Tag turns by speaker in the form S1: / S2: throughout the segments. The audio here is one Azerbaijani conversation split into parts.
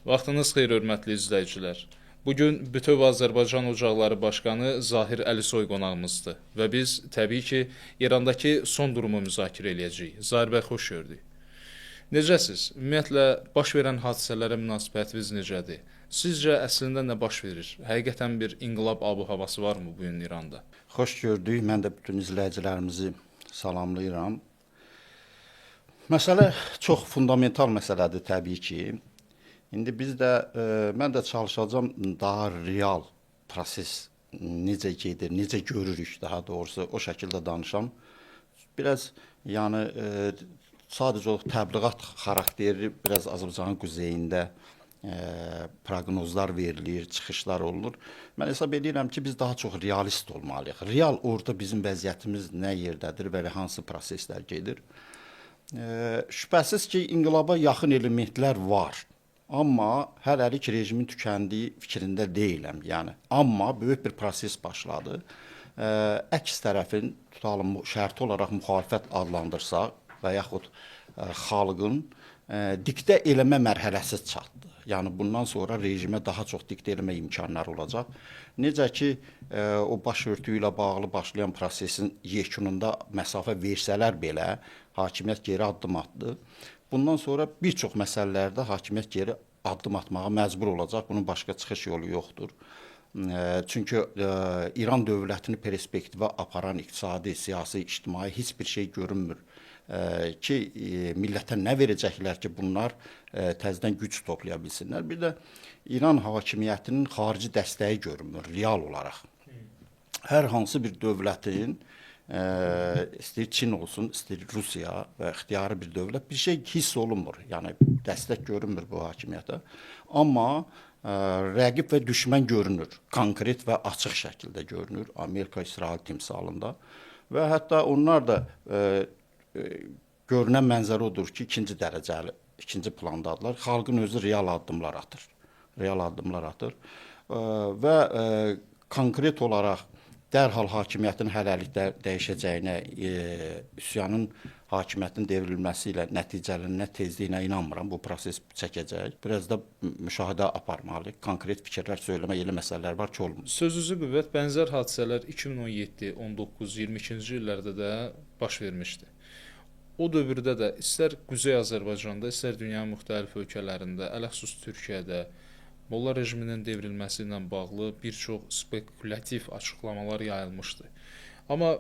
S1: Vaxtınız xeyir, hörmətli izləyicilər. Bu gün Bütöv Azərbaycan Ocaqları Başqanı Zahir Əlisoy qonağımızdır və biz təbii ki, İrandakı son durumu müzakirə eləyəcəyik. Zahir bəy, xoş gördük. Necəsiz? Ümumiyyətlə baş verən hadisələrə münasibətiniz necədir? Sizcə əslində nə baş verir? Həqiqətən bir inqilab abu-havası varmı bu gün İranda?
S2: Xoş gördük. Mən də bütün izləyicilərimizi salamlayıram. Məsələ çox fundamental məsələdir təbii ki. İndi biz də mən də çalışacağam daha real proses necə gedir, necə görürük daha doğrusu o şəkildə danışam. Biraz yəni sadəcə o təbliğat xarakteri biraz Azərbaycanın quzeyində proqnozlar verilir, çıxışlar olunur. Mən hesab edirəm ki, biz daha çox realist olmalıyıq. Real orada bizim vəziyyətimiz nə yerdədir və hansı proseslər gedir. Şübhəsiz ki, inqilaba yaxın elementlər var. Amma hələlik rejimin tükəndiyi fikrində deyiləm, yəni. Amma böyük bir proses başladı. Əks tərəfin, tutalım, şərti olaraq müxalifət adlandırsaq və yaxud xalqın diktə eləmə mərhələsi çatdı. Yəni bundan sonra rejimə daha çox diktə eləmə imkanları olacaq. Necə ki, o başörtüyü ilə bağlı başlayan prosesin yekununda məsafə versələr belə, hakimiyyət geri addım atdı. Bundan sonra bir çox məsələlərdə hakimiyyət geri addım atmağa məcbur olacaq. Bunun başqa çıxış yolu yoxdur. Çünki İran dövlətini perspektivə aparan iqtisadi, siyasi, ictimai heç bir şey görünmür ki, millətə nə verəcəklər ki, bunlar təzədən güc toplaya bilsinlər. Bir də İran hakimiyyətinin xarici dəstəyi görünmür real olaraq. Hər hansı bir dövlətin, istəyir Çin olsun, istəyir Rusiya və ixtiyari bir dövlət, bir şey hiss olunmur. Yəni dəstək görünmür bu hakimiyyətə. Amma rəqib və düşmən görünür. Konkret və açıq şəkildə görünür. Amerika, İsrail timsalında. Və hətta onlar da görünən mənzərə odur ki, ikinci dərəcəli, ikinci plandadırlar. Xalqın özü real addımlar atır. Real addımlar atır. Və konkret olaraq dərhal hakimiyyətin hələlik də dəyişəcəyinə, üsyanın hakimiyyətin devrilməsi ilə nəticələnənə tezliyinə inanmıram. Bu proses çəkəcək. Biraz da müşahidə aparmalıyıq. Konkret fikirlər söyləmək elə məsələlər var ki, olmur.
S1: Sözünüzü qüvvət, bənzər hadisələr 2017, 19, 22-ci illərdə də baş vermişdi. O dövrdə də istər Quzey Azərbaycanda, istər dünyanın müxtəlif ölkələrində, ələxsus Türkiyədə Molla rejiminin devrilməsi ilə bağlı bir çox spekulyativ açıqlamalar yayılmışdı. Amma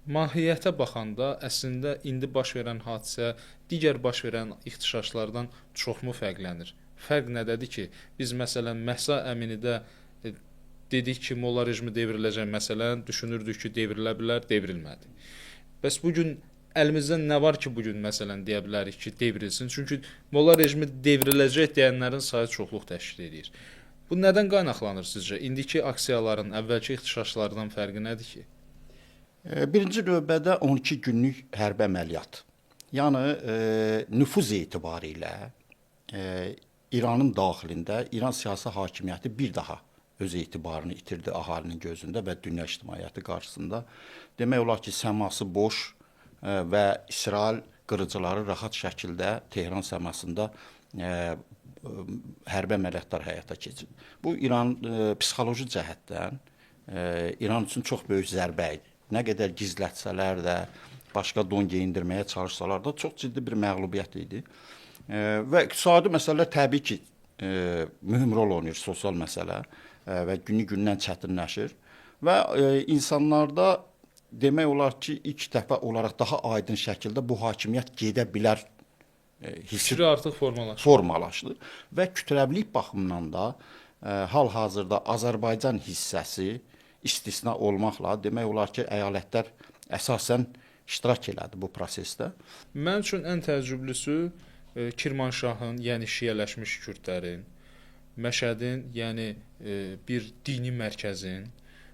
S1: mahiyyətə baxanda əslində indi baş verən hadisə digər baş verən ixtişaşlardan çoxmu fərqlənir? Fərq nədədir ki, biz məsələn Məhsa Əminidə dedik ki, Molla rejimi devriləcək, məsələn, düşünürdük ki, devrilə bilər, devrilmədi. Bəs bu gün əlimizdə nə var ki, bu gün məsələn deyə bilərik ki, devrilsin? Çünki Molla rejimi devriləcək deyənlərin sayı çoxluq təşkil edir. Bu nədən qaynaqlanır sizcə? İndiki aksiyaların əvvəlki ixtişaşlardan fərqi nədir ki?
S2: Birinci növbədə 12 günlük hərbi əməliyyat. Yəni nüfuz etibarilə İranın daxilində İran siyasi hakimiyyəti bir daha öz etibarını itirdi əhalinin gözündə və dünya ictimaiyyəti qarşısında. Demək olar ki, səması boş və İsrail qırıcıları rahat şəkildə Tehran səmasında hərbi əməliyyatlar həyata keçirdi. Bu İran psixoloji cəhətdən İran üçün çox böyük zərbə idi. Nə qədər gizlətsələr də, başqa don geyindirməyə çalışsalar da çox ciddi bir məğlubiyyət idi. Və iqtisadi məsələlər təbii ki, mühüm rol oynayır, sosial məsələ və günü-gündən çətinləşir və insanlarda demək olar ki, ilk dəfə olaraq daha aydın şəkildə bu hakimiyyət gedə bilər hissi
S1: fikri artıq formalaşdı.
S2: Formalaşdı və kütləvilik baxımından da hal-hazırda Azərbaycan hissəsi istisna olmaqla demək olar ki, əyalətlər əsasən iştirak elədi bu prosesdə.
S1: Mənim üçün ən təəccüblüsü Kirmanşahın, yəni şiələşmiş kürdlərin, Məşədin, yəni bir dini mərkəzin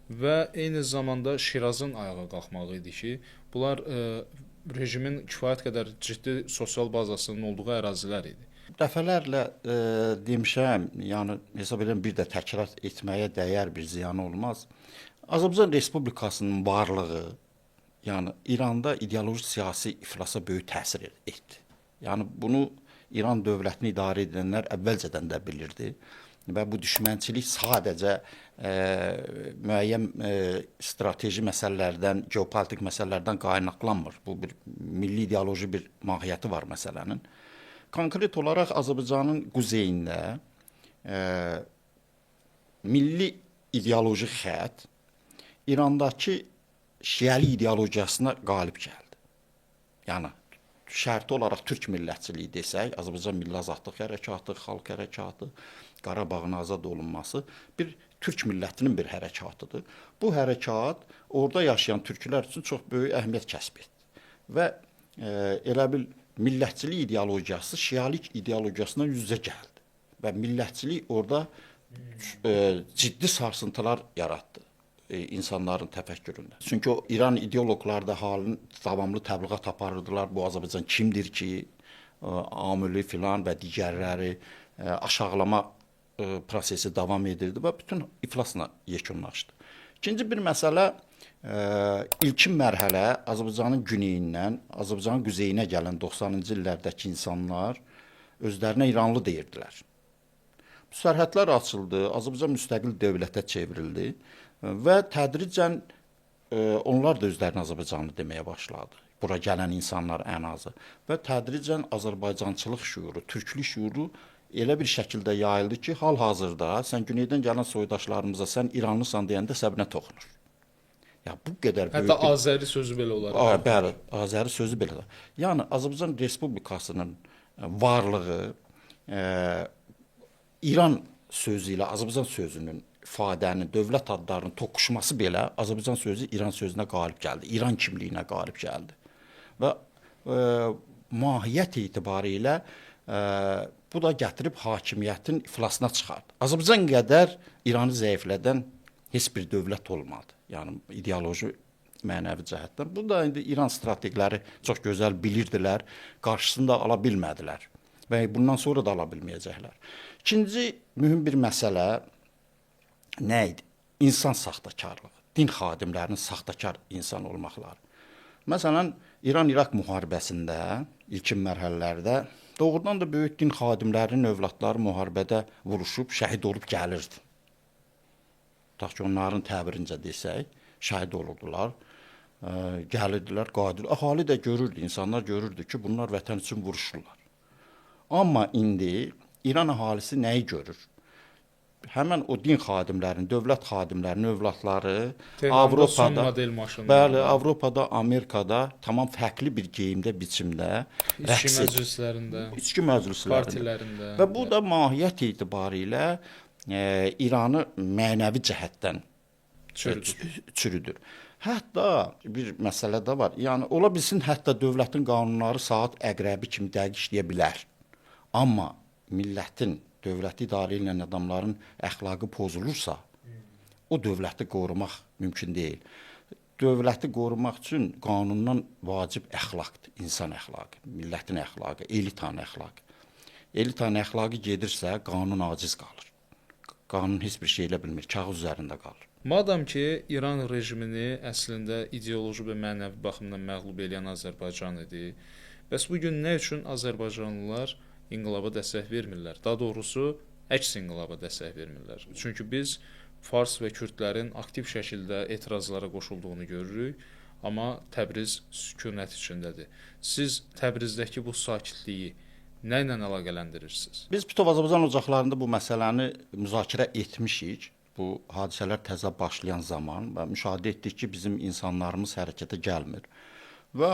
S1: və eyni zamanda Şirazın ayağa qalxmağı idi ki, bunlar rejimin kifayət qədər ciddi sosial bazasının olduğu ərazilər idi.
S2: Dəfələrlə demişəm, yəni hesab edirəm bir də təkrar etməyə dəyər, bir ziyanı olmaz. Azərbaycan Respublikasının varlığı, yəni İranda ideoloji siyasi iflasa böyük təsir etdi. Yəni bunu İran dövlətini idarə edənlər əvvəlcədən də bilirdi. Və bu düşmənçilik sadəcə müəyyən strateji məsələlərdən, geopolitik məsələlərdən qaynaqlanmır. Bu bir milli ideoloji bir mahiyyəti var məsələnin. Konkret olaraq Azərbaycanın quzeyində milli ideoloji xətt İrandakı şiəli ideologiyasına qalib gəldi. Yəni şərti olaraq türk millətçiliyi desək, Azərbaycan Milli Azadlıq Hərəkatı, Xalq Hərəkatı, Qarabağın azad olunması bir türk millətinin bir hərəkatıdır. Bu hərəkat orada yaşayan türklər üçün çox böyük əhəmiyyət kəsb etdi. Və elə bil millətçilik ideologiyası şialik ideologiyasından üz-üzə gəldi. Və millətçilik orada ciddi sarsıntılar yaratdı insanların təfəkküründə. Çünki o İran ideoloqları da halın davamlı təbliğat aparırdılar. Bu Azərbaycan kimdir ki, Amili filan və digərləri aşağılama prosesi davam edirdi və bütün iflasla yekunlaşdı. İkinci bir məsələ, ilkin mərhələ Azərbaycanın güneyindən Azərbaycanın quzeyinə gələn 90-cı illərdəki insanlar özlərinə İranlı deyirdilər. Bu sərhədlər açıldı, Azərbaycan müstəqil dövlətə çevrildi və tədricən onlar da özlərini Azərbaycanlı deməyə başladı. Bura gələn insanlar ən azı. Və tədricən Azərbaycançılıq şüuru, türklük şüuru elə bir şəkildə yayıldı ki, hal-hazırda sən güneydən gələn soydaşlarımıza sən İranlısan deyəndə səbrinə toxunur. Ya bu qədər böyük.
S1: Hətta Azəri sözü belə olar.
S2: Bəli, Azəri sözü belə olar. Yəni Azərbaycan Respublikasının varlığı İran sözü ilə Azərbaycan sözünün ifadənin, dövlət adlarının toqquşması belə Azərbaycan sözü İran sözünə qalib gəldi. İran kimliyinə qalib gəldi. Və mahiyyət etibarilə bu da gətirib hakimiyyətin iflasına çıxardı. Azərbaycan qədər İranı zəiflədən heç bir dövlət olmadı. Yəni ideoloji mənəvi cəhətdən. Bu da indi İran strateqləri çox gözəl bilirdilər, qarşısını da ala bilmədilər və bundan sonra da ala bilməyəcəklər. İkinci mühüm bir məsələ nə idi? İnsan saxtakarlığı, din xadimlərinin saxtakar insan olmaqları. Məsələn, İran-İraq müharibəsində ilkin mərhələlərdə doğrudan da böyük din xadimlərinin övladları müharibədə vuruşub, şəhid olub gəlirdi. Tutaq ki, onların təbirincə desək, şəhid olurdular, gəlirdilər, qayıdırdılar. Əhali də görürdü, insanlar görürdü ki, bunlar vətən üçün vuruşurlar. Amma indi İran əhalisi nəyi görür? Həmən o din xadimlərinin, dövlət xadimlərinin övladları Avropada, bəli, Avropada, Amerikada tamam fərqli bir geyimdə, biçimdə,
S1: içki məclislərində,
S2: içki məclislərində,
S1: partilərində
S2: və bu da mahiyyət etibarilə İranı mənəvi cəhətdən çürüdür. Hətta bir məsələ də var. Yəni ola bilsin, hətta dövlətin qanunları saat əqrəbi kimi dəqiq işləyə bilər. Amma millətin, dövləti idarə edən adamların əxlaqı pozulursa, o dövləti qorumaq mümkün deyil. Dövləti qorumaq üçün qanundan vacib əxlaqdır, insan əxlaqı, millətin əxlaqı, elitanın əxlaqı. Elitanın əxlaqı gedirsə, qanun aciz qalır. Qanun heç bir şey elə bilmir, kağız üzərində qalır.
S1: Madam ki, İran rejimini əslində ideoloji və mənəvi baxımdan məğlub eləyən Azərbaycan idi, bəs bugün nə üçün Azərbaycanlılar inqilaba dəstək vermirlər? Daha doğrusu, əks inqilaba dəstək vermirlər. Çünki biz Fars və Kürdlərin aktiv şəkildə etirazlara qoşulduğunu görürük, amma Təbriz sükunət içindədir. Siz Təbrizdəki bu sakitliyi nə ilə əlaqələndirirsiniz?
S2: Biz bütöv Azərbaycan ocaqlarında bu məsələni müzakirə etmişik. Bu hadisələr təzə başlayan zaman və müşahidə etdik ki, bizim insanlarımız hərəkətə gəlmir. Və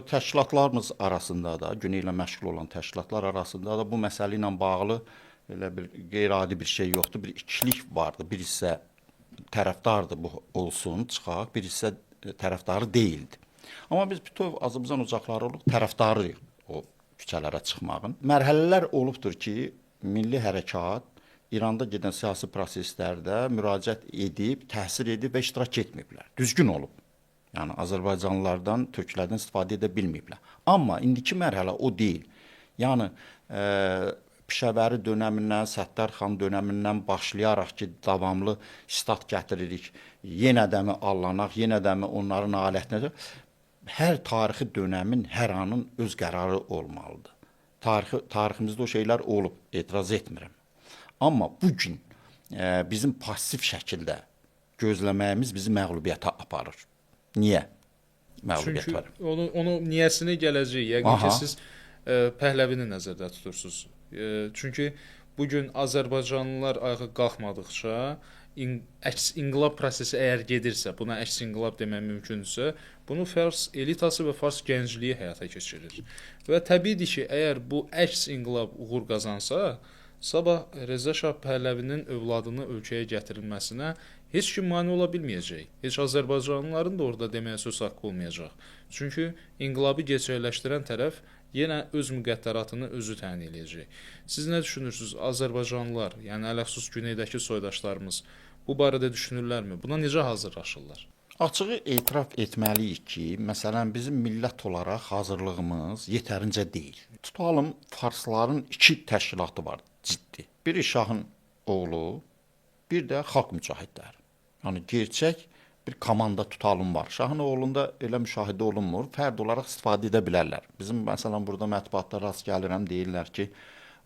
S2: təşkilatlarımız arasında da, günü ilə məşğul olan təşkilatlar arasında da bu məsələ ilə bağlı elə bir qeyri-adi bir şey yoxdur. Bir ikilik vardı. Bir hissə tərəfdardır bu olsun, çıxaq, bir hissə tərəfdarı deyildi. Amma biz bütöv Azərbaycan ocaqları olub tərəfdarıyıq o küçələrə çıxmağın. Mərhələlər olubdur ki, milli hərəkat İranda gedən siyasi proseslərdə müraciət edib, təsir edib və iştirak etməyiblər. Düzgün olub. Yəni Azərbaycanlılardan, türklərdən istifadə edə bilməyiblər. Amma indiki mərhələ o deyil. Yəni Pişəvəri dönəmindən, Səttar xan dönəmindən başlayaraq ki, davamlı stat gətiririk, yenə də mi allanaq, yenə də mi onların alətinə. Hər tarixi dönəmin, hər anın öz qərarı olmalıdır. Tariximizdə o şeylər olub, etiraz etmirəm. Amma bu gün bizim pasiv şəkildə gözləməyimiz bizi məğlubiyyətə aparır. Niyə?
S1: Məğlubiyyət var. Çünki onu niyəsini gələcək. Yəqin ki, siz Pəhləvini nəzərdə tutursunuz. Çünki bu gün Azərbaycanlılar ayağa qalxmadıqca əks inqilab prosesi əgər gedirsə, buna əks inqilab demək mümkündürsə, bunu fars elitası və fars gəncliyi həyata keçirir. Və təbiidir ki, əgər bu əks inqilab uğur qazansa, sabah Rza Şah Pəhləvinin övladını ölkəyə gətirilməsinə heç kim mane ola bilməyəcək. Heç Azərbaycanlıların da orada deməyə söz haqqı olmayacaq. Çünki inqilabı gerçəkləşdirən tərəf yenə öz müqəddəratını özü təyin eləyəcək. Siz nə düşünürsünüz? Azərbaycanlılar, yəni ələxsus güneydəki soydaşlarımız bu barədə düşünürlərmi? Buna necə hazırlaşırlar?
S2: Açığı etiraf etməliyik ki, məsələn, bizim millət olaraq hazırlığımız yetərincə deyil. Tutalım, farsların iki təşkilatı var ciddi. Biri Şahın oğlu, bir də xalq mücahidləri. Yəni gerçək bir komanda tutalım var. Şahın oğlunda elə müşahidə olunmur. Fərd olaraq istifadə edə bilərlər. Bizim məsələn burada mətbuatda rast gəlirəm, deyirlər ki,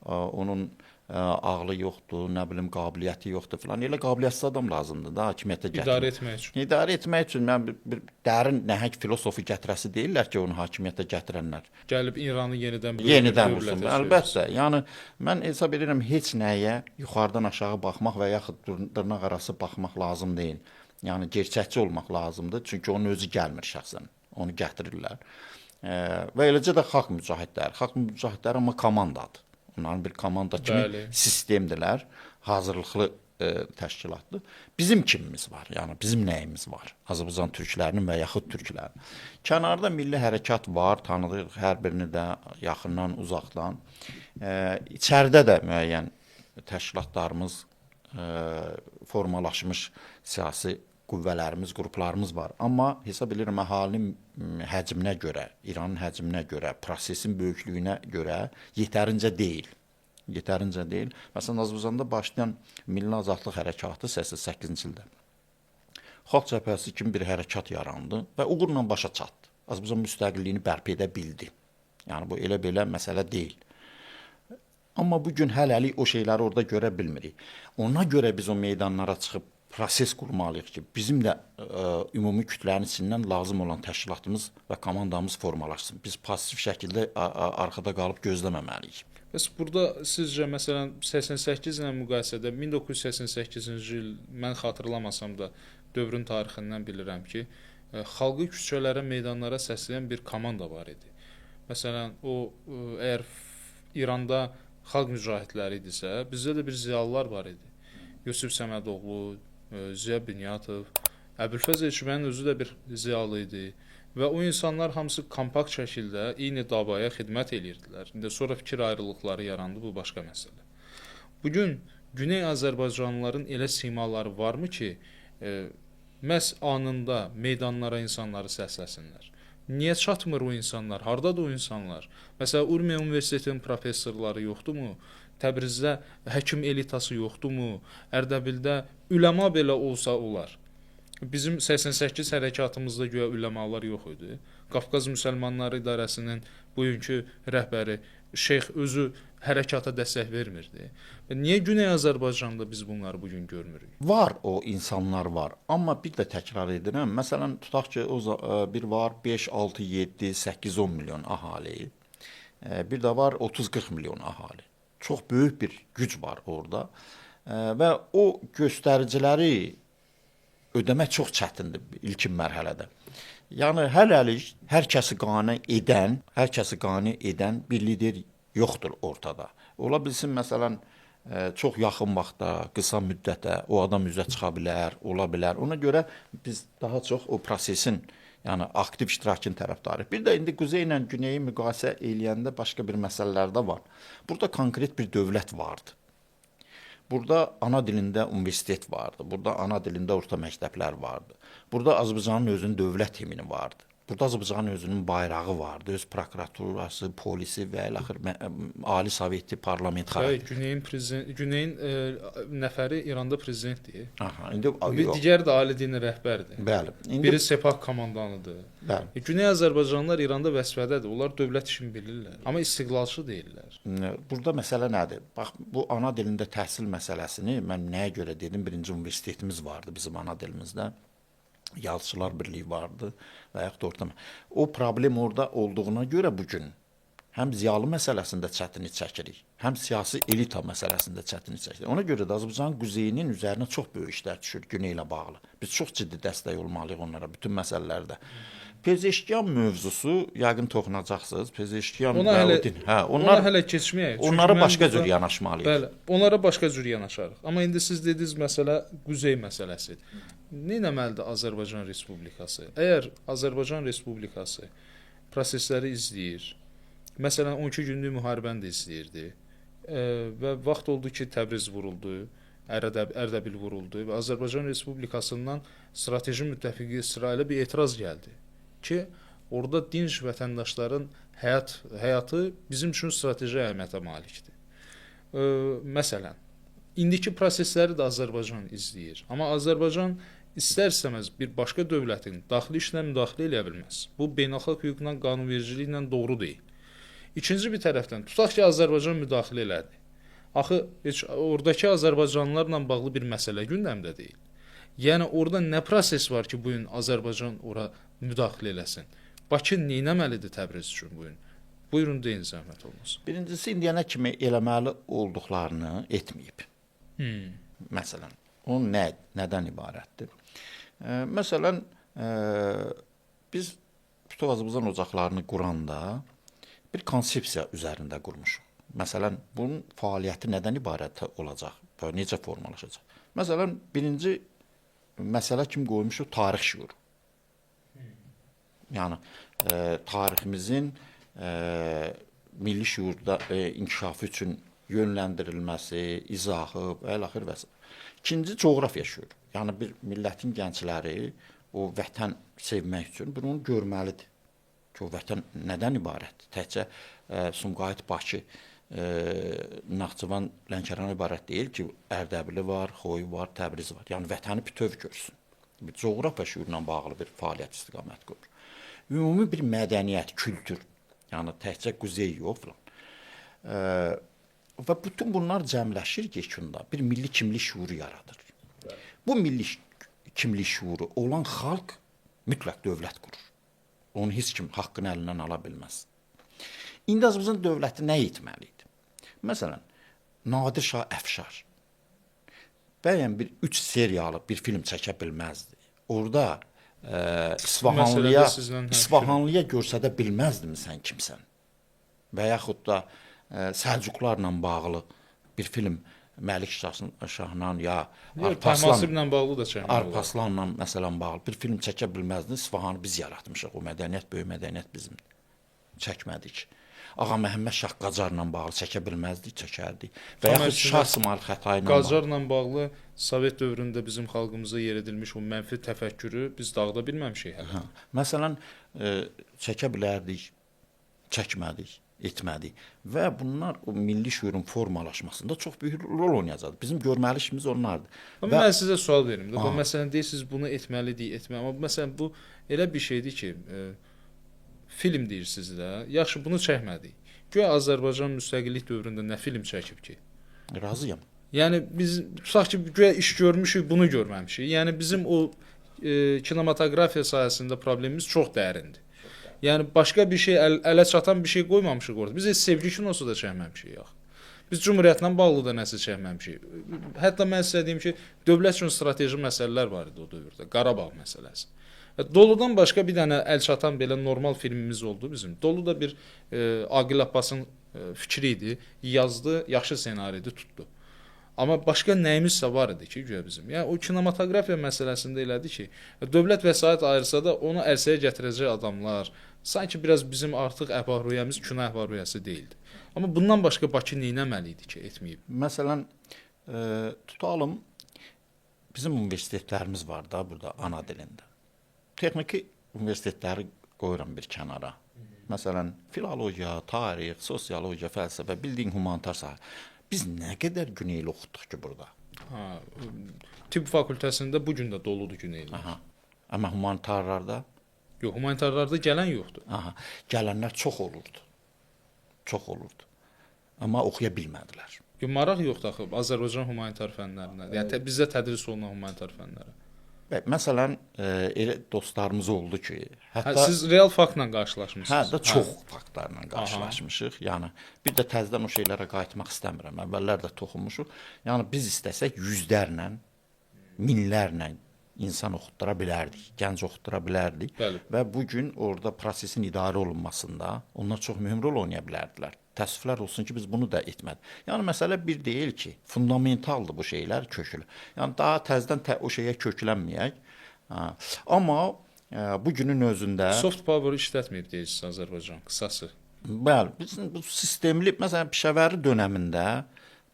S2: onun ağlı yoxdur, nə bilim qabiliyyəti yoxdur filan. Elə qabiliyyətsiz adam lazımdır da hakimiyyətə gətirmək.
S1: İdarə etmək üçün.
S2: İdarə etmək üçün mən bir dərin nəhəng filosofu gətirəsi deyirlər ki, onu hakimiyyətə gətirənlər.
S1: Gəlib İranı yenidən
S2: vursun. Əlbəttə. Yəni mən hesab edirəm heç nəyə yuxarıdan aşağı baxmaq və yaxud dırnaq arası baxmaq lazım deyil. Yəni gerçəkçi olmaq lazımdır. Çünki onun özü gəlmir şəxsən. Onu gətirirlər. Və eləcə də xalq mücahidləri. Xalq mücahidləri amma komandadır. Onların bir komanda kimi
S1: Bəli.
S2: Sistemdirlər, hazırlıqlı təşkilatdır. Bizim kimimiz var, yəni bizim nəyimiz var? Azərbaycan türklərinin və yaxud türklərin. Kənarda milli hərəkat var, tanıdıq hər birini də yaxından, uzaqdan. İçəridə də müəyyən təşkilatlarımız, formalaşmış siyasi qüvvələrimiz, qruplarımız var. Amma hesab edirəm əhalinin həcminə görə, İranın həcminə görə, prosesin böyüklüyünə görə yetərincə deyil. Yetərincə deyil. Məsələn, Azərbaycanda başlayan Milli Azadlıq Hərəkatı 88-ci ildə Xalq Cəbhəsi kimi bir hərəkat yarandı və uğurla başa çatdı. Azərbaycan müstəqilliyini bərpa edə bildi. Yəni bu elə belə məsələ deyil. Amma bu gün hələlik o şeyləri orada görə bilmirik. Ona görə biz o meydanlara çıxıb proses qurmalıyıq ki, bizim də ümumi kütlənin içindən lazım olan təşkilatımız və komandamız formalaşsın. Biz pasiv şəkildə arxada qalıb gözləməməliyik.
S1: Bəs burada sizcə məsələn 88 ilə müqayisədə 1988-ci il mən xatırlamasam da dövrün tarixindən bilirəm ki, xalqı küçələrə, meydanlara səsləyən bir komanda var idi. Məsələn, o əgər İranda xalq mücahidləri idisə, bizdə də bir ziyalılar var idi. Yusif Səmədoğlu, Ziya Bünyatov, Əbülfəz Elçibəyin özü də bir ziyalı idi və o insanlar hamısı kompakt şəkildə eyni davaya xidmət eləyirdilər. İndi sonra fikir ayrılıqları yarandı, bu başqa məsələ. Bugün Güney Azərbaycanlıların elə simaları varmı ki, məhz anında meydanlara insanları səsləsinlər? Niyə çatmır o insanlar? Hardadır o insanlar? Məsələn, Urmiya Universitetinin professorları yoxdurmu? Təbrizdə həkim elitası yoxdurmu? Ərdəbildə üləma belə olsa olar. Bizim 88 hərəkatımızda güya üləmalar yox idi. Qafqaz Müsəlmanları İdarəsinin bugünkü rəhbəri Şeyx özü hərəkata dəstək vermirdi. Və niyə Güney Azərbaycanda biz bunları bugün görmürük?
S2: Var, o insanlar var. Amma bir də təkrar edirəm. Məsələn, tutaq ki, o bir var 5, 6, 7, 8, 10 milyon əhali. Bir də var 30-40 milyon əhali. Çox böyük bir güc var orada. Və o göstəriciləri ödəmək çox çətindir ilkin mərhələdə. Yəni hələlik hər kəsi qane edən, bir lider yoxdur ortada. Ola bilsin məsələn çox yaxın vaxtda, qısa müddətə o adam üzə çıxa bilər, ola bilər. Ona görə biz daha çox o prosesin, yəni aktiv iştirakın tərəfdarıyıq. Bir də indi Quzey ilə Güneyi müqayisə eləyəndə başqa bir məsələlər də var. Burada konkret bir dövlət vardı. Burada ana dilində universitet vardı. Burada ana dilində orta məktəblər vardı. Burada Azərbaycanın özünün dövlət himni vardı. Burada Azərbaycanın özünün bayrağı vardı, öz prokuraturası, polisi və ilaxır Ali Soveti, parlament
S1: xarakteri. Güneyin nəfəri İranda prezidentdir.
S2: Aha, indi
S1: bir digəri də ali dini rəhbərdir.
S2: Bəli.
S1: İndi biri Sepah komandanıdır.
S2: Bəli.
S1: Güney Azərbaycanlılar İranda vəzifədədir. Onlar dövlət işini bilirlər, amma istiqlalçı deyillər.
S2: Burada məsələ nədir? Bax, bu ana dilində təhsil məsələsini mən nəyə görə dedim? Birinci universitetimiz vardı bizim ana dilimizdə. Yazıçılar Birliyi vardı və yaxud da orta. O problem orada olduğuna görə bu gün həm ziyalı məsələsində çətinlik çəkirik, həm siyasi elita məsələsində çətinlik çəkirik. Ona görə də Azərbaycanın quzeyinin üzərinə çox böyük işlər düşür güney ilə bağlı. Biz çox ciddi dəstək olmalıyıq onlara bütün məsələlərdə. Pezeşkiyan mövzusu yəqin toxunacaqsınız. Pezeşkiyan
S1: ona hələ, hə, onlar, ona hələ keçməyək.
S2: Onlara başqa cür yanaşmalıyıq.
S1: Bəli, onlara başqa cür yanaşarıq. Amma indi siz dediniz məsələ quzey məsələsidir. Nə etməlidir Azərbaycan Respublikası? Əgər Azərbaycan Respublikası prosesləri izləyir, məsələn 12 günlük müharibəni də izləyirdi və vaxt oldu ki, Təbriz vuruldu, Ərdəbil vuruldu və Azərbaycan Respublikasından strateji müttəfiqi İsrailə bir etiraz gəldi ki, orada dinc vətəndaşların həyatı bizim üçün strateji əhəmiyyətə malikdir. Məsələn, indiki prosesləri də Azərbaycan izləyir. Amma Azərbaycan istər-istəməz bir başqa dövlətin daxili işinə müdaxilə eləyə bilməz. Bu, beynəlxalq hüquqla, qanunvericiliklə doğru deyil. İkinci bir tərəfdən, tutaq ki, Azərbaycan müdaxilə elədi. Axı, heç oradakı azərbaycanlılarla bağlı bir məsələ gündəmdə deyil. Yəni, orada nə proses var ki, bugün Azərbaycan ora müdaxilə eləsin? Bakı nə etməlidir Təbriz üçün bugün? Buyurun, deyin, zəhmət olmasın.
S2: Birincisi, indiyənə kimi eləməli olduqlarını etməyib. Məsələn, o nədən ibarətdir? Məsələn, biz bütöv Azərbaycan ocaqlarını quranda bir konsepsiya üzərində qurmuşuq. Məsələn, bunun fəaliyyəti nədən ibarət olacaq və necə formalaşacaq? Məsələn, birinci məsələ kim qoymuşuq? Tarix şüuru. Yəni, tariximizin milli şüurda inkişafı üçün yönləndirilməsi, izahı və ilaxır və s. İkinci, coğrafiya şüuru. Yəni, bir millətin gəncləri o vətən sevmək üçün bunu görməlidir. Ki, o vətən nədən ibarətdir? Təkcə Sumqayıt, Bakı, Naxçıvan, Lənkəran ibarət deyil ki, Ərdəbili var, Xoyu var, Təbriz var. Yəni, vətəni bütöv görsün. Bir coğrafiya şüuruna bağlı bir fəaliyyət istiqamət qoyur. Ümumi bir mədəniyyət, kültür, yəni təkcə quzey yox filan. Və bütün bunlar cəmləşir ki, yekunda bir milli kimlik şuuru yaradır. Bu milli kimlik şuuru olan xalq mütləq dövlət qurur. Onu heç kim haqqını əlindən ala bilməz. İndi Azərbaycan dövləti nə etməli idi? Məsələn, Nadir Şah Əfşar bəyən bir 3 seriyalı bir film çəkə bilməzdi. Orada İsfahanlıya görsədə bilməzdimi sən kimsən? Və yaxud da Səlcuqlarla bağlı bir film Məlik Şahla ya Arpaslanla məsələn bağlı bir film çəkə bilməzdin. İsfahanı biz yaratmışıq. O mədəniyyət, böyük mədəniyyət bizimdir. Çəkmədik. Ağa Məhəmməd Şah Qacarla bağlı çəkə bilməzdik, çəkərdik. Və yaxud Şah İsmayıl Xətai ilə
S1: Qacarla bağlı Sovet dövründə bizim xalqımıza yer edilmiş o mənfi təfəkkürü biz dağıda bilməmişik hələ.
S2: Hə. Məsələn, çəkə bilərdik, çəkmədik, etmədik. Və bunlar o milli şüurun formalaşmasında çox böyük rol oynayacaqdır. Bizim görməli işimiz onlardır.
S1: Amma mən sizə sual verim. Məsələn, deyirsiniz bunu etməlidik, etməli. Amma məsələn, bu elə bir şeydir ki, film deyirsiniz də, yaxşı bunu çəkmədik. Güya Azərbaycan müstəqillik dövründə nə film çəkib ki?
S2: Razıyam.
S1: Yəni biz tutaq ki, güya iş görmüşük, bunu görməmişik. Yəni bizim o kinematografiya sahəsində problemimiz çox dərindir. Yəni başqa bir şey, ələ çatan bir şey qoymamışıq orada. Biz heç sevgi kinosu da çəkməmişik yox. Biz Cumhuriyyətlə bağlı da nəsə çəkməmişik. Hətta mən sizə deyim ki, dövlət üçün strateji məsələlər var idi o dövrdə. Qarabağ məsələsi. Doludan başqa bir dənə əl çatan belə normal filmimiz oldu bizim. Dolu da bir Aqil Abbasın fikri idi, yazdı, yaxşı senaryo idi, tutdu. Amma başqa nəyimizsə var idi ki, güya bizim. Yəni o kinematografiya məsələsində elədi ki, dövlət vəsait ayırsa da onu ərsəyə gətirəcək adamlar, sanki biraz bizim artıq əhval-ruhiyyəmiz kino əhval-ruhiyyəsi deyildi. Amma bundan başqa Bakı nə etməli idi ki, etməyib?
S2: Məsələn, tutalım, bizim universitetlərimiz var da burada ana dilində. Texniki universitetləri qoyuram bir kənara. Məsələn, filologiya, tarix, sosiologiya, fəlsəfə, bildiyin humanitar sahə. Biz nə qədər Güneyli oxutduq ki burada?
S1: Ha, tibb fakültəsində bu gün də doludur Güneyli.
S2: Aha. Amma humanitarlarda?
S1: Yox, humanitarlarda gələn yoxdur.
S2: Aha, gələnlər çox olurdu. Çox olurdu. Amma oxuya bilmədilər.
S1: Yox, maraq yoxdur axı Azərbaycan humanitar fənlərinə. Yəni bizdə tədris olunan humanitar fənlərə.
S2: Bəli, məsələn, elə dostlarımız oldu ki,
S1: hətta siz real faktla qarşılaşmısınız.
S2: Hə, də çox faktlarla qarşılaşmışıq. Yəni bir də təzədən o şeylərə qayıtmaq istəmirəm. Əvvəllər də toxunmuşuq. Yəni biz istəsək yüzlərlə, minlərlə insan oxutdura bilərdik, gənc oxutdura bilərdik.
S1: Bəli.
S2: Və bu gün orada prosesin idarə olunmasında onlar çox mühüm rol oynaya bilərdilər. Təəssüflər olsun ki, biz bunu da etmədik. Yəni məsələ bir deyil ki, fundamentaldır bu şeylər kökülü. Yəni daha təzədən o şeyə köklənməyək. Ha. Amma bu günün özündə
S1: soft power işlətməyib deyirsiniz Azərbaycan, qısası.
S2: Bəli, bizim bu sistemli, məsələn, Pişəvəri dönəmində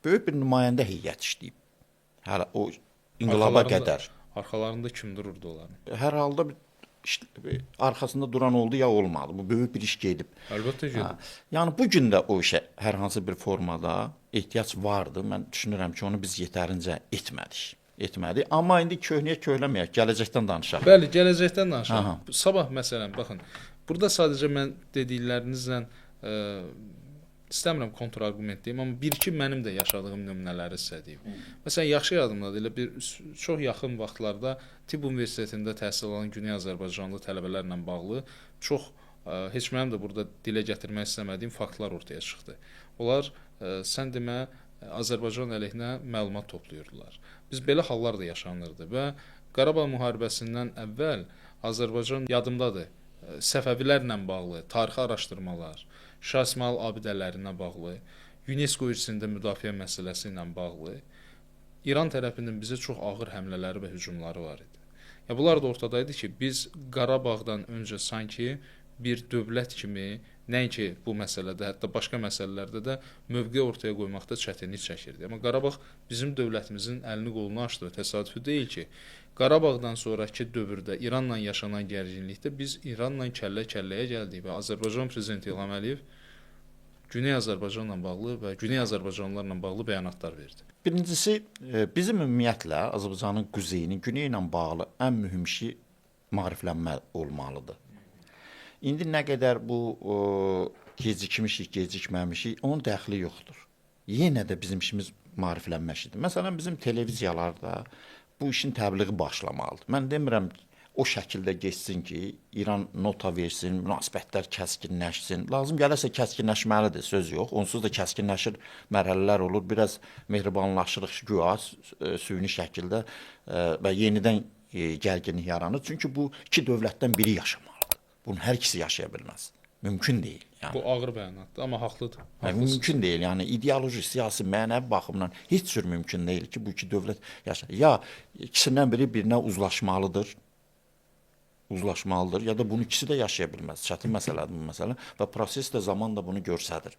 S2: böyük bir nümayəndə heyət işləyib. Hələ o inqilaba qədər.
S1: Arxalarında kim dururdu onların?
S2: Hər halda bir arxasında duran oldu ya olmadı. Bu böyük bir iş gedib.
S1: Əlbəttə gedib.
S2: Ha. Yəni bu gün də o işə hər hansı bir formada ehtiyac vardı. Mən düşünürəm ki, onu biz yetərincə etmədik. Etmədik. Amma indi köhnəyə köhlənməyək, gələcəkdən danışaq.
S1: Bəli, gələcəkdən danışaq. Aha. Sabah məsələn, baxın, burada sadəcə mən dediklərinizlə istəmirəm kontrargument deyim, amma bir-iki mənim də yaşadığım nümunələri sizə deyim. Məsələn, yaxşı yadımdadır, elə bir çox yaxın vaxtlarda Tibb Universitetində təhsil alan Güney Azərbaycanlı tələbələrlə bağlı çox heç mənim də burada dilə gətirmək istəmədiyim faktlar ortaya çıxdı. Onlar sən demə Azərbaycan əleyhinə məlumat toplayırdılar. Biz belə hallar da yaşanırdı və Qarabağ müharibəsindən əvvəl Azərbaycan yadımdadır, Səfəvilərlə bağlı tarixi araşdırmalar, Şah İsmayıl abidələrinə bağlı, UNESCO irsində müdafiə məsələsi ilə bağlı İran tərəfinin bizə çox ağır həmlələri və hücumları var idi. Ya bunlar da ortadaydı ki, biz Qarabağdan öncə sanki bir dövlət kimi, nəinki bu məsələdə, hətta başqa məsələlərdə də mövqe ortaya qoymaqda çətinlik çəkirdi. Amma Qarabağ bizim dövlətimizin əlini qolunu açdı və təsadüfi deyil ki, Qarabağdan sonrakı dövrdə İranla yaşanan gərginlikdə biz İranla kəllə-kəlləyə gəldik və Azərbaycan prezidenti İlham Əliyev Güney Azərbaycanla bağlı və Güney Azərbaycanlılarla bağlı bəyanatlar verdi.
S2: Birincisi, bizim ümumiyyətlə Azərbaycanın quzeyinin güneyi ilə bağlı ən mühüm işi maariflənmə olmalıdır. İndi nə qədər bu gecikmişik, gecikməmişik, onun dəxli yoxdur. Yenə də bizim işimiz maariflənmə işidir. Məsələn, bizim televiziyalarda bu işin təbliği başlamalıdır. Mən demirəm o şəkildə getsin ki, İran nota versin, münasibətlər kəskinləşsin. Lazım gələrsə kəskinləşməlidir, söz yox. Onsuz da kəskinləşir mərhələlər olur. Biraz mehribanlaşırıq güya süni şəkildə və yenidən gərginlik yaranır. Çünki bu iki dövlətdən biri yaşamalıdır. Bunun hər ikisi yaşaya bilməz. Mümkün deyil. Yəni.
S1: Bu ağır bəyanatdır, amma haqlıdır.
S2: Mümkün deyil. Yəni ideoloji, siyasi, mənəvi baxımdan heç cür mümkün deyil ki, bu iki dövlət yaşa. Ya ikisindən biri birinə uzlaşmalıdır, ya da bunu ikisi də yaşaya bilməz. Çətin məsələdir bu məsələ və proses də zaman da bunu göstərir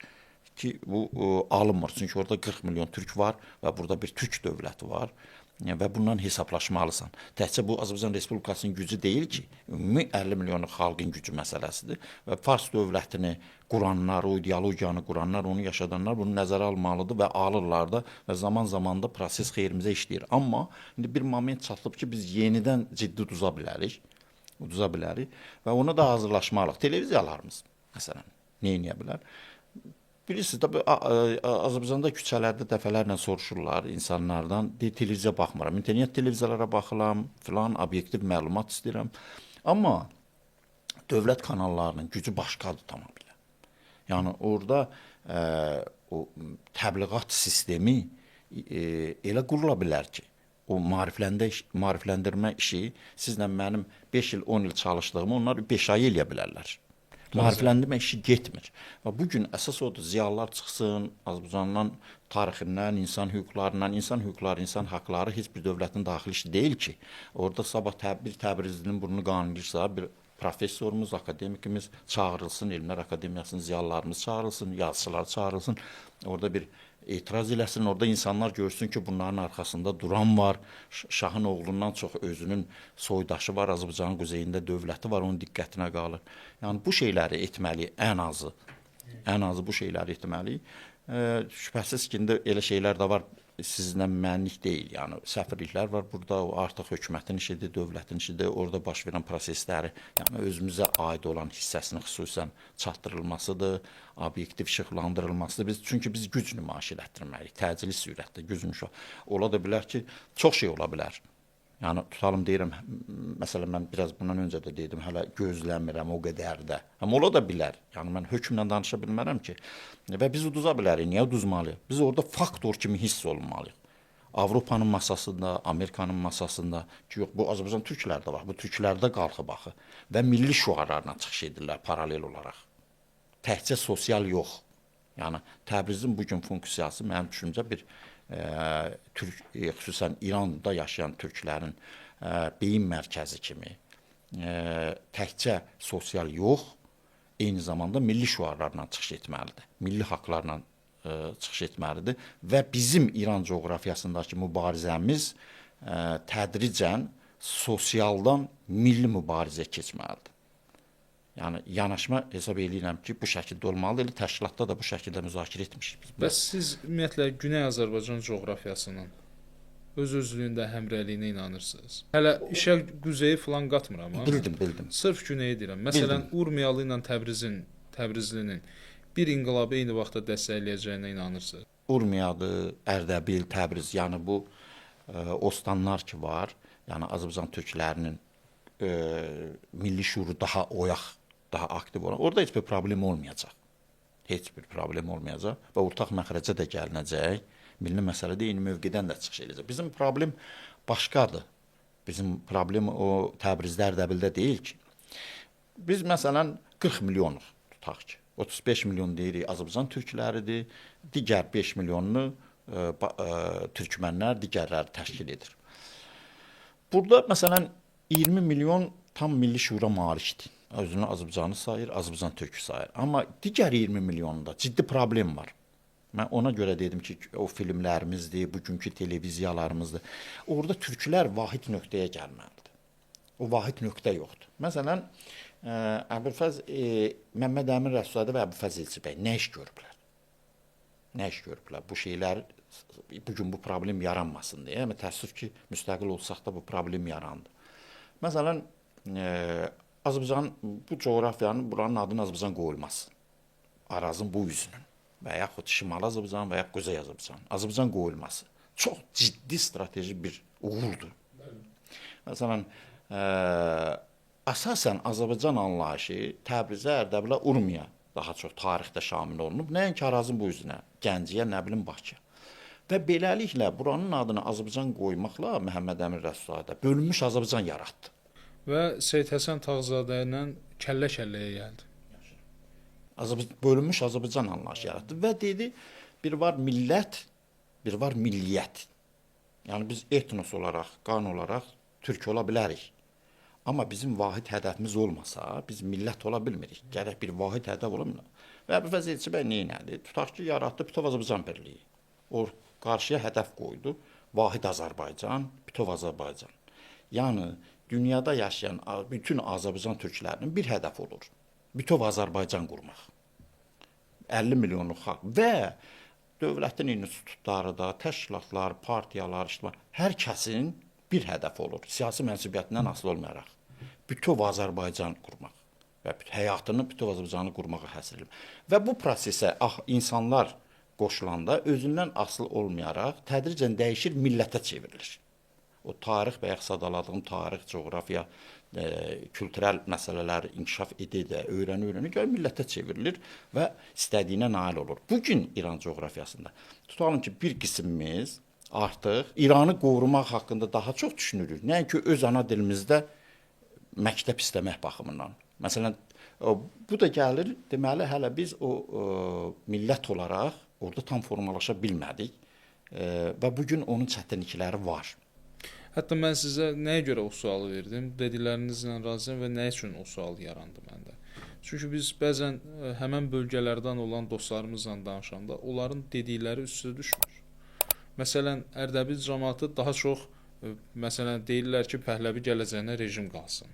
S2: ki, bu alınmır. Çünki orada 40 milyon türk var və burada bir türk dövləti var. Və bundan hesablaşmalısan. Təkcə bu Azərbaycan Respublikasının gücü deyil ki, ümumi 50 milyonluq xalqın gücü məsələsidir. Və Fars dövlətini quranlar, o ideologiyanı quranlar, onu yaşadanlar bunu nəzərə almalıdır və alırlar da və zaman-zaman da proses xeyrimizə işləyir. Amma indi bir moment çatılıb ki, biz yenidən ciddi uduza bilərik və ona da hazırlaşmalıyıq. Televiziyalarımız məsələn, nə edə bilər? Bilirsiniz, tabii Azərbaycanda küçələrdə dəfələrlə soruşurlar insanlardan, deyir, televiziya baxmıram, internet televiziyalara baxıram, filan, obyektiv məlumat istəyirəm. Amma dövlət kanallarının gücü başqadır tamamilə. Yəni orada o təbliğat sistemi elə qurula bilər ki, o maarifləndirmə işi sizlə mənim 5 il, 10 il çalışdığımı onlar 5 ay eləyə bilərlər. Maarifləndirmə işi getmir. Və bu gün əsas odur, ziyalılar çıxsın, Azərbaycandan tarixindən, insan hüquqlarından, insan hüquqları, insan haqları heç bir dövlətin daxili işi deyil ki. Orada sabah bir Təbrizlinin burnu qanayırsa, bir professorumuz, akademikimiz çağırılsın, Elmlər Akademiyasının ziyalılarımız çağırılsın, yazıçılar çağırılsın. Orada bir etiraz eləsin, orada insanlar görsün ki, bunların arxasında duran var, Şahın oğlundan çox özünün soydaşı var, Azərbaycanın quzeyində dövləti var, onun diqqətinə qalır. Yəni, bu şeyləri etməliyik ən azı. Ən azı bu şeyləri etməliyik. Şübhəsiz ki, indi elə şeylər də var, sizinlə mənlik deyil. Yəni, səfirliklər var burada, o artıq hökumətin işidir, dövlətin işidir, orada baş verən prosesləri, yəni özümüzə aid olan hissəsinin xüsusən çatdırılmasıdır, obyektiv işıqlandırılmasıdır. Biz, çünki biz güc nümayiş elətdirməliyik, təcili sürətdə güc nümayiş. Ola da bilər ki, çox şey ola bilər. Yəni, tutalım deyirəm, məsələn, mən biraz bundan öncə də dedim, hələ gözləmirəm o qədər də. Amma ola da bilər. Yəni, mən hökmlə danışa bilmərəm ki. Və biz uduza bilərik. Niyə uduzmalıyıq? Biz orada faktor kimi hiss olunmalıyıq. Avropanın masasında, Amerikanın masasında ki, yox, bu Azərbaycan türklər də var, bu türklər də qalxıb axı. Və milli şüarlarla çıxış edirlər paralel olaraq. Təkcə sosial yox. Yəni, Təbrizin bugün funksiyası mənim düşüncə bir türk, xüsusən İranda yaşayan türklərin beyin mərkəzi kimi təkcə sosial yox, eyni zamanda milli şüarlarla çıxış etməlidir, milli haqlarla çıxış etməlidir və bizim İran coğrafiyasındakı mübarizəmiz tədricən sosialdan milli mübarizəyə keçməlidir. Yəni, yanaşma hesab eləyirəm ki, bu şəkildə olmalıdır. Elə təşkilatda da bu şəkildə müzakirə etmişik biz.
S1: Bəs siz ümumiyyətlə Güney Azərbaycan coğrafiyasının öz-özlüyündə həmrəyliyinə inanırsınız? Hələ işə quzeyi falan qatmıram. Ha?
S2: Bildim, bildim.
S1: Sırf Güneyi deyirəm. Məsələn, bildim. Urmiyalı ilə Təbrizlinin bir inqilabı eyni vaxtda dəstəkləyəcəyinə inanırsınız?
S2: Urmiyadır, Ərdəbil, Təbriz, yəni bu ostanlar ki var, yəni Azərbaycan türklərinin milli şuuru daha oyaq, daha aktiv olan. Orada heç bir problem olmayacaq. Heç bir problem olmayacaq və ortaq məxrəcə də gəlinəcək. Milli məsələdə eyni mövqedən də çıxış edəcək. Bizim problem başqadır. Bizim problem o Təbrizdə, Ərdəbildə deyil ki. Biz məsələn 40 milyonuq tutaq ki. 35 milyon deyirik Azərbaycan türkləridir. Digər 5 milyonunu türkmənlər, digərləri təşkil edir. Burada məsələn 20 milyon tam milli şuura malikdir. Özünü Azərbaycanı sayır, Azərbaycan türkü sayır. Amma digər 20 milyonda ciddi problem var. Mən ona görə dedim ki, o filmlərimizdir, bugünkü televiziyalarımızdır. Orada türklər vahid nöqtəyə gəlməlidir. O vahid nöqtə yoxdur. Məsələn, Əbülfəz Məmməd Əmin Rəsulzadə və Əbülfəz Elçibəy nə iş görüblər? Nə iş görüblər? Bu şeylər, bugün bu problem yaranmasın deyə. Amma təəssüf ki, müstəqil olsaq da bu problem yarandı. Məsələn, Azərbaycan, bu coğrafiyanın, buranın adının Azərbaycan qoyulması. Arazın bu üzünün və yaxud Şimali Azərbaycan və yaxud Quzey Azərbaycan. Azərbaycan qoyulması çox ciddi strateji bir uğurdur. Məsələn, əsasən Azərbaycan anlayışı Təbrizə, Ərdəbilə, Urmiya daha çox tarixdə şamil olunub. Nəinki Arazın bu üzünə, Gəncəyə, nə bilim Bakıya. Və beləliklə buranın adını Azərbaycan qoymaqla Məhəmməd Əmin Rəsulzadə bölünmüş Azərbaycan yaratdı.
S1: Və Seyid Həsən Tağızadə ilə kəllə-kəlləyə gəldi.
S2: Bölünmüş Azərbaycan anlayışı yaratdı və dedi, bir var millət, bir var milliyyət. Yəni biz etnos olaraq, qan olaraq türk ola bilərik. Amma bizim vahid hədəfimiz olmasa, biz millət ola bilmirik. Gərək bir vahid hədəf ola bilmirik. Və Əbülfəz Elçibəy nə elədi? Tutaq ki, yaratdı bütöv Azərbaycan Birliyi. O qarşıya hədəf qoydu. Vahid Azərbaycan, bütöv Azərbaycan. Yəni dünyada yaşayan bütün Azərbaycan türklərinin bir hədəf olur. Bütöv Azərbaycan qurmaq. 50 milyonluq xalq və dövlətin institutları da, təşkilatlar, partiyalar, ictimai, hər kəsin bir hədəf olur. Siyasi mənsubiyyətindən asılı olmayaraq. Bütöv Azərbaycan qurmaq və həyatını bütöv Azərbaycanı qurmağa həsr edilmiş. Və bu prosesə insanlar qoşulanda özündən asılı olmayaraq tədricən dəyişir, millətə çevrilir. O tarix və yaxud sadaladığım tarix, coğrafiya, kültürel məsələlər inkişaf edə-edə, öyrənə-öyrənə görə millətə çevrilir və istədiyinə nail olur. Bugün İran coğrafiyasında tutalım ki, bir qismimiz artıq İranı qorumaq haqqında daha çox düşünürük. Nəinki öz ana dilimizdə məktəb istəmək baxımından. Məsələn, bu da gəlir, deməli, hələ biz o millət olaraq orada tam formalaşa bilmədik və bugün onun çətinlikləri var.
S1: Hətta mən sizə nəyə görə o sualı verdim, dediklərinizlə razıyam və nə üçün o sual yarandı məndə. Çünki biz bəzən həmən bölgələrdən olan dostlarımızla danışanda onların dedikləri üst-üstə düşmür. Məsələn, Ərdəbil camaatı daha çox məsələn deyirlər ki, Pəhləvi gələcəyinə rejim qalsın.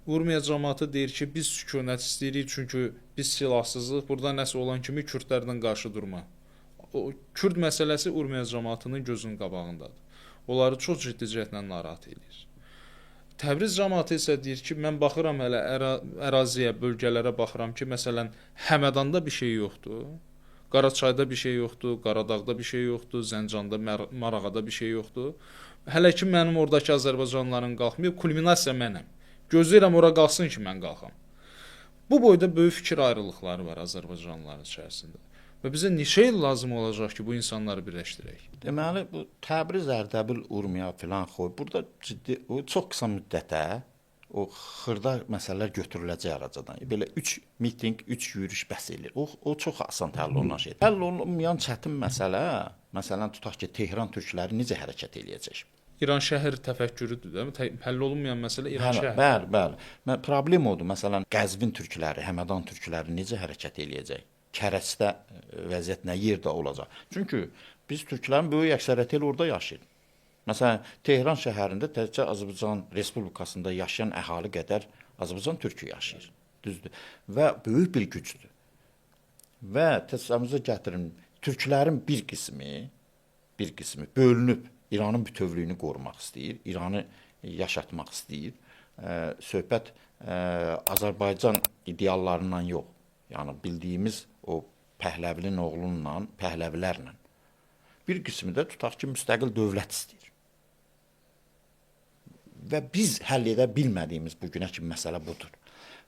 S1: Urmiya camaatı deyir ki, biz sükunət istəyirik, çünki biz silahsızıq, burada nəsə olan kimi kürdlərdən qarşı durma. O Kürd məsələsi Urmiya camaatının gözünün qabağındadır. Onları çox ciddi cəhətlə narahat eləyir. Təbriz camaatı isə deyir ki, mən baxıram hələ əraziyə, bölgələrə baxıram ki, məsələn, Həmədanda bir şey yoxdur, Qaraçayda bir şey yoxdur, Qaradağda bir şey yoxdur, Zəncanda, Marağada bir şey yoxdur. Hələ ki mənim oradakı Azərbaycanlıların qalxmayıb, kulminasiya mənəm. Gözləyirəm ora qalxsın ki, mən qalxam. Bu boyda böyük fikir ayrılıqları var Azərbaycanlıların içərisində. Və bizə neçə il lazım olacaq ki, bu insanları birləşdirək?
S2: Deməli, bu Təbriz, Ərdəbil, Urmiya filan xoy. Burada ciddi, o çox qısa müddətə o xırda məsələlər götürüləcək aracadan. Belə 3 mitinq, 3 yürüyüş bəs eləyir. O çox asan həll olunan şeydir. Həll olunmayan çətin məsələ, məsələn tutaq ki, Tehran türkləri necə hərəkət eləyəcək?
S1: İran şəhər təfəkkürüdür, deyilmi? Həll olunmayan məsələ İran şəhər.
S2: Bəli, bəli. Problem odur. Məsələn, Qəzvin türkləri, Həmədan türkləri necə hərəkət eləyəcək? Kərəcdə vəziyyət nə yerdə olacaq? Çünki biz türklərin böyük əksəriyyəti elə orada yaşayır. Məsələn, Tehran şəhərində təkcə Azərbaycan Respublikasında yaşayan əhali qədər Azərbaycan türkü yaşayır. Düzdür. Və böyük bir gücdür. Və təsəvvürünüzə gətirin, türklərin bir qismi bölünüb İranın bütövlüyünü qorumaq istəyir, İranı yaşatmaq istəyir. Söhbət Azərbaycan ideallarından yox. Yəni bildiyimiz o Pəhləvinin oğlunla, Pəhləvilərlə. Bir qismi də tutaq ki, müstəqil dövlət istəyir. Və biz həll edə bilmədiyimiz bugünə kimi məsələ budur.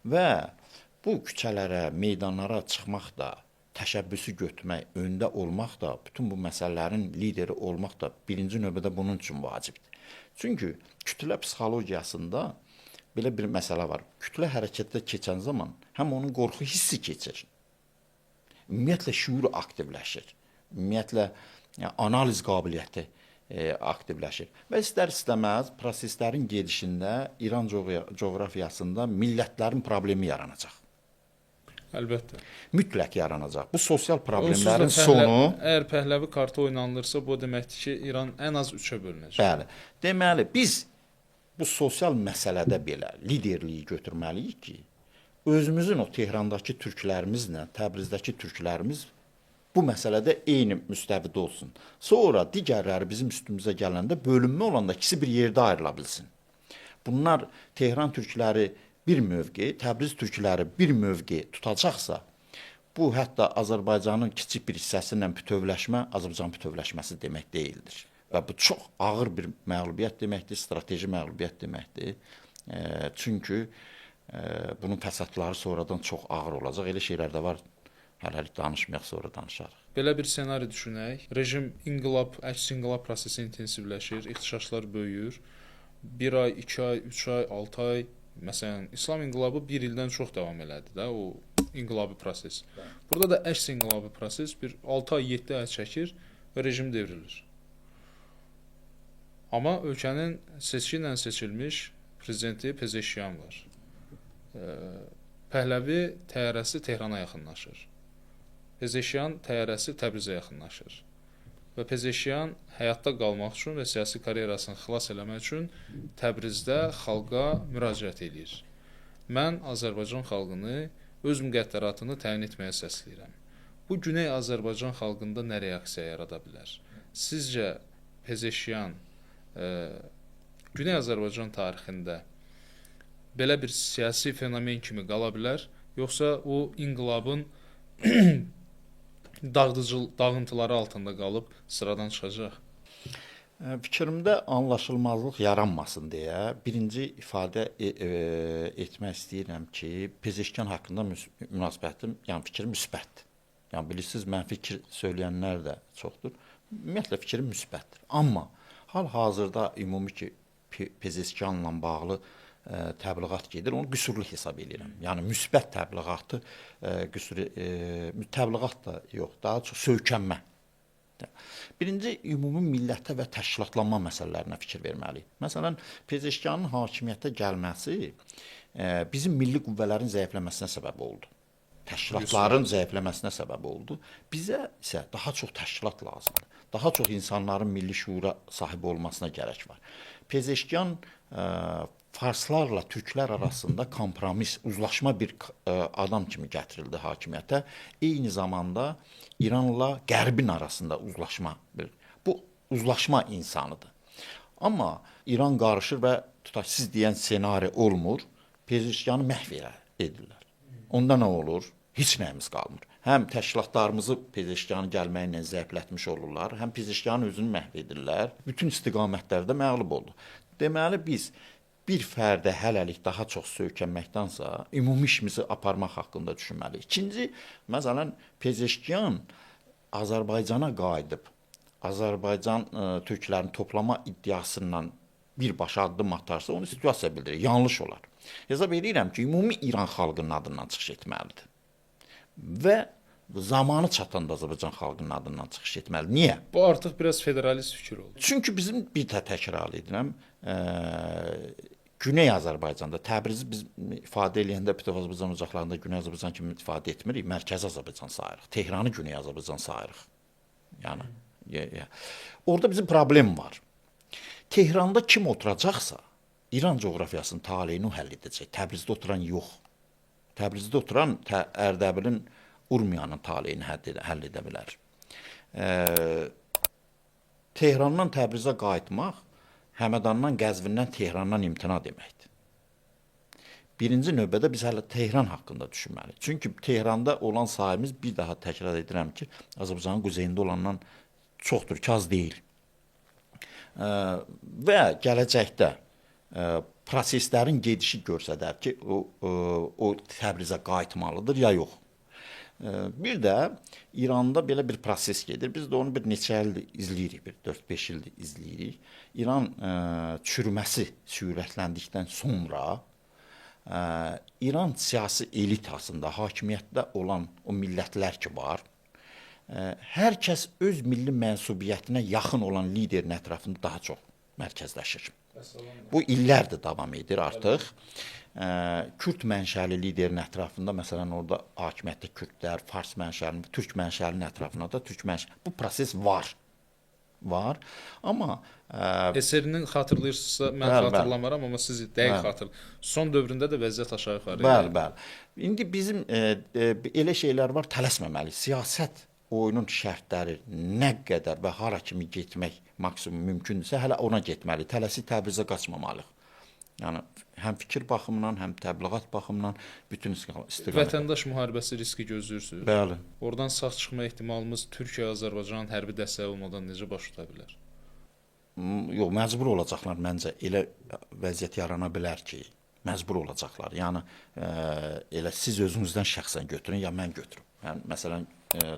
S2: Və bu küçələrə, meydanlara çıxmaq da, təşəbbüsü götürmək, öndə olmaq da, bütün bu məsələlərin lideri olmaq da birinci növbədə bunun üçün vacibdir. Çünki kütlə psixologiyasında belə bir məsələ var. Kütlə hərəkətdə keçən zaman həm onun qorxu hissi keçir, ümumiyyətlə şüur aktivləşir, ümumiyyətlə analiz qabiliyyəti aktivləşir. Və istər-istəməz proseslərin gedişində İran coğrafiyasında millətlərin problemi yaranacaq.
S1: Əlbəttə.
S2: Mütləq yaranacaq. Bu sosial problemlərin sonu...
S1: Əgər Pəhləvi kartı oynanılırsa, bu deməkdir ki, İran ən az 3-ə bölünəcək.
S2: Bəli. Deməli, biz bu sosial məsələdə belə liderliyi götürməliyik ki, özümüzün o Tehrandakı türklərimizlə, Təbrizdəki türklərimiz bu məsələdə eyni müstəvidə olsun. Sonra digərləri bizim üstümüzə gələndə, bölünmə olanda ikisi bir yerdə ayrıla bilsin. Bunlar Tehran türkləri bir mövqe, Təbriz türkləri bir mövqe tutacaqsa, bu hətta Azərbaycanın kiçik bir hissəsi ilə bütövləşmə, Azərbaycan bütövləşməsi demək deyildir. Və bu çox ağır bir məğlubiyyət deməkdir, strateji məğlubiyyət deməkdir. Çünki bunun fəsadları sonradan çox ağır olacaq. Elə şeylər də var, hələlik danışmayaq, sonra danışarıq.
S1: Belə bir senari düşünək. Rejim inqilab, əks inqilab prosesi intensivləşir, ixtişaşlar böyüyür. 1 ay, 2 ay, 3 ay, 6 ay, məsələn, İslam inqilabı 1 ildən çox davam elədi də, o inqilabi proses. Burada da əks inqilabi proses bir 6 ay, 7 ay çəkir və rejim devrilir. Amma ölkənin seçki ilə seçilmiş prezidenti Pezeşkiyan var. Pəhləvi təyyarəsi Tehrana yaxınlaşır. Pezeşkiyan təyyarəsi Təbrizə yaxınlaşır. Və Pezeşkiyan həyatda qalmaq üçün və siyasi karyerasını xilas eləmək üçün Təbrizdə xalqa müraciət eləyir. Mən Azərbaycan xalqını öz müqəddəratını təyin etməyə səsləyirəm. Bu Güney Azərbaycan xalqında nə reaksiya yarada bilər? Sizcə Pezeşkiyan Güney Azərbaycan tarixində belə bir siyasi fenomen kimi qala bilər, yoxsa o inqilabın dağıntıları altında qalıb sıradan çıxacaq?
S2: Fikrimdə anlaşılmazlıq yaranmasın deyə birinci ifadə etmək istəyirəm ki, Pezeşkiyan haqqında münasibətim, yəni fikrim müsbətdir. Yəni bilirsiniz, mənfi fikir söyləyənlər də çoxdur. Ümumiyyətlə fikrim müsbətdir. Amma hal-hazırda ümumi ki, Pezeşkiyanla bağlı təbliğat gedir, onu qüsurlu hesab edirəm. Yəni müsbət təbliğatı təbliğat da yox, daha çox söykənmə. Birinci, ümumi millətə və təşkilatlanma məsələlərinə fikir verməliyik. Məsələn, Pezeşkiyanın hakimiyyətə gəlməsi bizim milli qüvvələrin zəifləməsinə səbəb oldu. Təşkilatların zəifləməsinə səbəb oldu. Bizə isə daha çox təşkilat lazımdır. Daha çox insanların milli şüura sahib olmasına gərək var. Pezeşkiyan farslarla türklər arasında kompromis, uzlaşma bir adam kimi gətirildi hakimiyyətə. Eyni zamanda İranla Qərbin arasında uzlaşma bir. Bu uzlaşma insanıdır. Amma İran qarışır və tutaq siz deyən ssenari olmur. Pezeşkiyanı məhv edirlər. Onda nə olur? Heç nəyimiz qalmır. Həm təşkilatlarımızı Pezeşkiyanın gəlməyi ilə zəiflətmiş olurlar, həm Pezeşkiyanın özünü məhv edirlər. Bütün istiqamətlərdə məğlub oldu. Deməli biz bir fərdə hələlik daha çox söykənməkdənsə ümumi işimizi aparmaq haqqında düşünməliyik. İkinci, məsələn, Pezeşkiyan Azərbaycana qayıdıb Azərbaycan türklərini toplama iddiasından birbaşa addım atarsa, onu situasiya bildirir, yanlış olar. Hesab edirəm ki, ümumi İran xalqının adından çıxış etməlidir. Və zamanı çatanda Azərbaycan xalqının adından çıxış etməlidir. Niyə?
S1: Bu artıq biraz federalist fikir oldu.
S2: Çünki bizim bir də təkrar edirəm, Güney Azərbaycanda Təbrizi biz ifadə eləyəndə bütöv Azərbaycan ocaqlarında Güney Azərbaycan kimi ifadə etmirik, Mərkəzi Azərbaycan sayırıq. Tehranı Güney Azərbaycan sayırıq. Yəni orada bizim problem var. Tehranda kim oturacaqsa, İran coğrafiyasının taleyini o həll edəcək. Təbrizdə oturan yox. Təbrizdə oturan Ərdəbilin, Urmiyanın taleyini həll edə bilər. Tehrandan Təbrizə qayıtmaq, Həmədandan, Qəzvindən, Tehrandan imtina deməkdir. Birinci növbədə biz hələ Tehran haqqında düşünməliyik. Çünki Tehranda olan sahimiz, bir daha təkrar edirəm ki, Azərbaycanın quzeyində olandan çoxdur ki, az deyil. Və gələcəkdə proseslərin gedişi göstərər ki, o Təbrizə qayıtmalıdır ya yox. Bir də İranda belə bir proses gedir. Biz də onu bir neçə ildir izləyirik, bir 4-5 ildir izləyirik. İran çürüməsi sürətləndikdən sonra İran siyasi elitasında, hakimiyyətdə olan o millətlər ki var, hər kəs öz milli mənsubiyyətinə yaxın olan liderin ətrafında daha çox mərkəzləşir. Bu illərdir davam edir artıq. Kürd mənşəli liderin ətrafında, məsələn, orada hakimiyyətdə kürdlər, fars mənşəli, türk mənşəlinin ətrafında da türk mənşəli. Bu proses var. Var. Amma
S1: SSR-nin xatırlayırsınızsa, mən bəli, xatırlamıram, amma siz dəqiq xatırlayırsınız. Son dövründə də vəziyyət aşağı yuxarı.
S2: Bəli, bəli. İndi bizim elə şeylər var, tələsməməliyik. Siyasət oyunun şərtləri nə qədər və hara kimi getmək maksimum mümkündürsə, hələ ona getməliyik. Tələsik Təbrizə qaçmamalıyıq. Yəni həm fikir baxımından, həm təbliğat baxımından bütün istiqamət.
S1: Vətəndaş müharibəsi riski gözləyirsiniz.
S2: Bəli.
S1: Oradan sağ çıxma ehtimalımız Türkiyə, Azərbaycanın hərbi dəstəyi olmadan necə baş tuta bilər?
S2: Yox, məcbur olacaqlar məncə. Elə vəziyyət yarana bilər ki, məcbur olacaqlar. Yəni elə siz özünüzdən şəxsən götürün ya mən götürüm. Yəni məsələn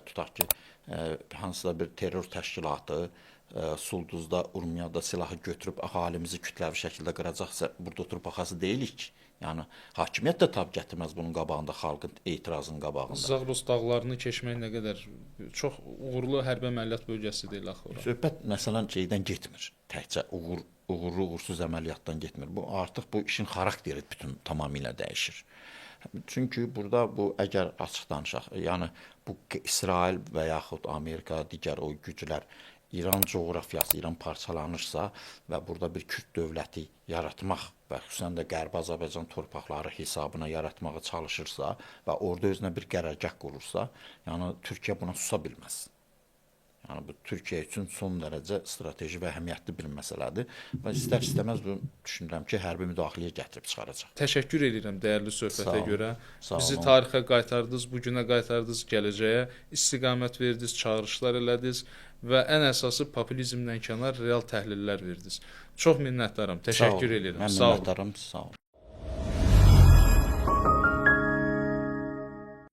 S2: tutaq ki, hansısa bir terror təşkilatı Sulduzda, Urmiyada silahı götürüb əhalimizi kütləvi şəkildə qıracaqsa, burada oturub baxası deyilik ki. Yəni hakimiyyət də tab gətirməz bunun qabağında, xalqın etirazının qabağında.
S1: Zağros dağlarını keçmək nə qədər çox uğurlu hərbi əməliyyat bölgəsi deyil axı ora.
S2: Söhbət məsələn şeydən getmir. Təkcə uğurlu, uğursuz əməliyyatdan getmir. Bu artıq bu işin xarakteri bütün tamamilə dəyişir. Çünki burada bu əgər açıq danışaq, yəni bu İsrail və yaxud Amerika, digər o güclər İran coğrafiyası, İran parçalanırsa və burada bir Kürd dövləti yaratmaq və xüsusən də Qərbi Azərbaycan torpaqları hesabına yaratmağa çalışırsa və orada özünə bir qərargah qurursa, yəni Türkiyə buna susa bilməz. Yəni bu Türkiyə üçün son dərəcə strateji və əhəmiyyətli bir məsələdir və istər-istəməz bu düşünürəm ki, hərbi müdaxiləyə gətirib çıxaracaq.
S1: Təşəkkür edirəm dəyərli söhbətə görə. Bizi tarixə qaytardınız, bu günə qaytardınız, gələcəyə istiqamət verdiniz, çağırışlar elədiniz və ən əsası popülizmdən kənar real təhlillər verdiniz. Çox minnətdaram. Təşəkkür edirəm.
S2: Mən minnətdaram. Sağ olun.